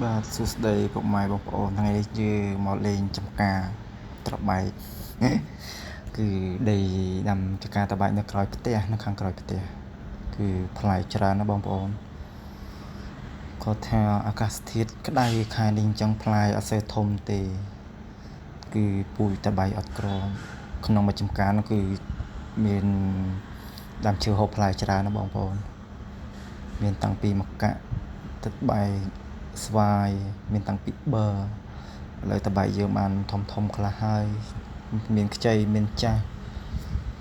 បាទសួស្តីពុកម៉ែបងប្អូនថ្ងៃនេះយើងមកលេងចំការត្របែកគឺដីដាំចំការត្របែកនៅក្រោយផ្ទះនៅខាងក្រោយផ្ទះគឺផ្លែច្រើនណាស់បងប្អូនគាត់ថាអាកាសធាតុក្តៅខែនេះអញ្ចឹងផ្លែអត់សូវធំទេគឺពូជត្របែកអត់ក្រក្នុងមួយចំការនោះគឺមានដើមឈើហូបផ្លែច្រើនណាស់បងប្អូនមានតាំងពីម្កាក់ទឹកបែកស្វាយមានតាំងពីប័រឥឡូវតបែកយើងបានធំធំខ្លះហើយមានខ្ចីមានចាស់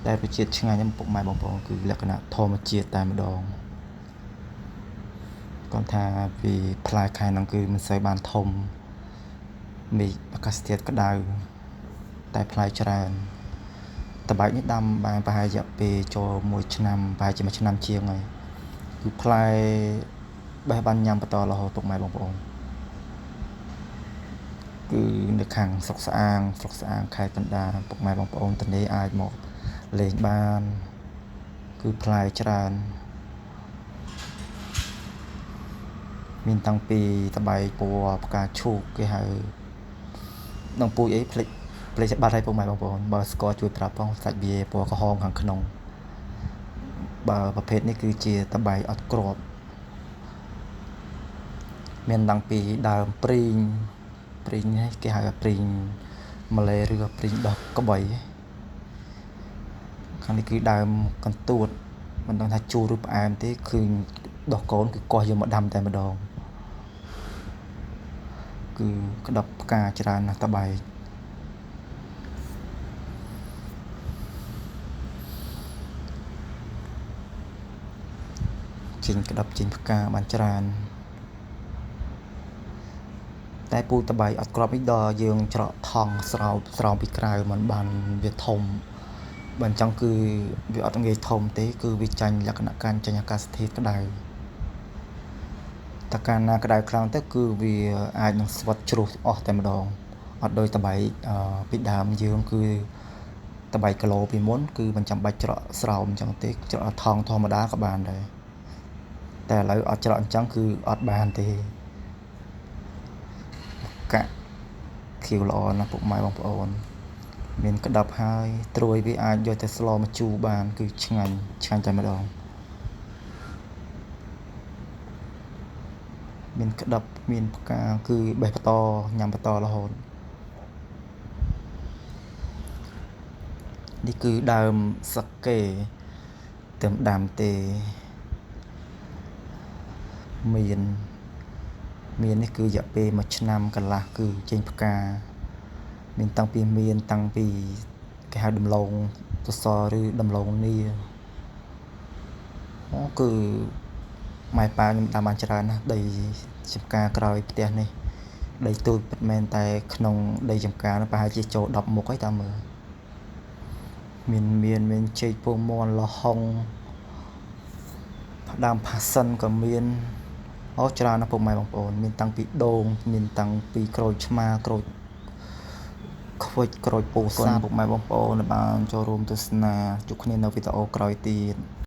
តែរសជាតិឆ្ងាញ់ណាស់ពុកម៉ែបងប្អូនគឺលក្ខណៈធម្មជាតិតែម្ដងគាត់ថាពីផ្លែខែហ្នឹងគឺមិនសូវបានធំមេឃអាកាសធាតុក្តៅតែផ្លែច្រើនតបែកនេះដាំបានប្រហែលរយៈពេលចូល1ឆ្នាំប្រហែលជាមួយឆ្នាំជាងហើយគឺផ្លែបេះបានញ៉ាំបន្តរហូតពុកម៉ែបងប្អូនគឺនៅខាងស្រុកស្អាងខេត្តកណ្ដាលពុកម៉ែបងប្អូនតនេះអាចមកលេងបានគឺផ្លែច្រើនមានតាំងពីតបែកពណ៌ផ្កាឈូកគេហៅដងពូជអីភ្លេចបាត់ហើយពុកម៉ែបងប្អូនបើស្គាល់ជួយប្រាប់ផងសាច់វាពណ៌ក្រហមខាងក្នុងបើប្រភេទនេះគឺជាតបែកអត់គ្រាប់មានតាំងពីដើមព្រីងនេះគេហៅថាព្រីងម៉ាឡេឬក៏ព្រីងដោះក្បីខាងនេះគឺដើមកន្ទួតមិនដឹងថាជូរឬផ្អែមទេគឺដោះកូនគឺកោះយកមកដាំតែម្ដងគឺក្តាប់ផ្កាច្រើនណាស់តបែកចេញក្តាប់ចេញផ្កាបានច្រើនតែពូជតបែកអត់គ្រាប់នេះដល់យើងច្រកថង់ស្រោមពីក្រៅมันបានវាធំបើអញ្ចឹងគឺវាអត់ងាយធំទេគឺវាចាញ់លក្ខណៈការចាញ់អាកាសធាតុក្តៅតែកាលណាក្តៅខ្លាំងទៅគឺវាអាចនឹងស្វិតជ្រុះអស់តែម្ដងអត់ដូចតបែកពីដើមយើងគឺតបែកគីឡូពីមុនគឺមិនចាំបាច់ច្រកស្រោមអញ្ចឹងទេច្រកថង់ធម្មតាក៏បានដែរតែឥឡូវអត់ច្រកអញ្ចឹងគឺអត់បានទេកាក់ខៀវល្អណាស់ពុកម៉ែបងប្អូនមានក្តាប់ហើយត្រួយវាអាចយកទៅស្លម្ជូរបានគឺឆ្ងាញ់តែម្ដងមានក្តាប់មានផ្កាគឺបេះបន្តញ៉ាំបន្តរហូតនេះគឺដើមសាកេទៅដាំទេមាននេះគឺរយៈពេល1ឆ្នាំកន្លះគឺចេញផ្កាមានតាំងពីមានតាំងពីគេហៅដំឡូងសសរឬដំឡូងនីអូគឺម៉ែប៉ាខ្ញុំដាំបានច្រើនណាស់ដីចំការក្រោយផ្ទះនេះដីទូចពិតមែនតែក្នុងដីចំការនោះប្រហែលជាចូល10មុខហើយតាមមើលមានចេកពងមាន់ល្ហុងដើមផាសិនក៏មានអូច្រើនណាស់ពុកម៉ែបងប្អូនមានតាំងពីដូងមានតាំងពីក្រូចឆ្មាក្រូចខ្វិចក្រូចពោធិ៍សាត់ពុកម៉ែបងប្អូនដែលបានចូលរួមទស្សនាជួបគ្នានៅវីដេអូក្រោយទៀត។